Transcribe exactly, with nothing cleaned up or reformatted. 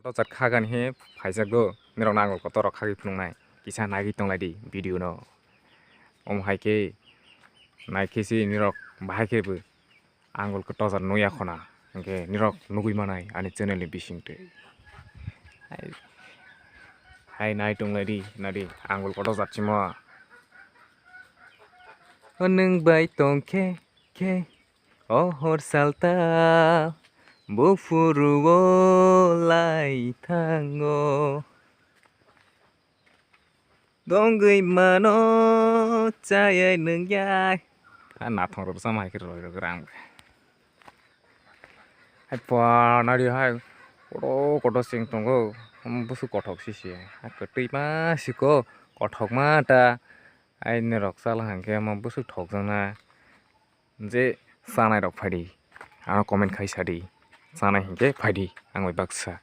Kotor jat khagan he phaijak do, nirok no angul kotor rok khagwi phunuknai. Kisa naigwi tonglai di video no. Omo hai khe naikhe se nirok bahai khe bo angul kotor jat nukya khona. Hinkhe nirok nugwi manai ani channel ni bisingtwi. Hai, hai nai tonglai di, nadi angul kotor jat simo. O nwng bai tong khe, khe. O hor salta buphuru o lai thango. Dongwi mano chayai nwngyai. A nathong rok sama hai khe roi rok rang. Hai pa nari hai. Koto koto sing tongo. Omo bwswk kothok sisi. Hai kwtwi ma siko kothok ma ta. Ai norok chala hwnkhe omo bwswk thokjakna. Je chanai rok phaidi, ano comment khai sadi, chanai hinkhe phaidi ang bai baksa.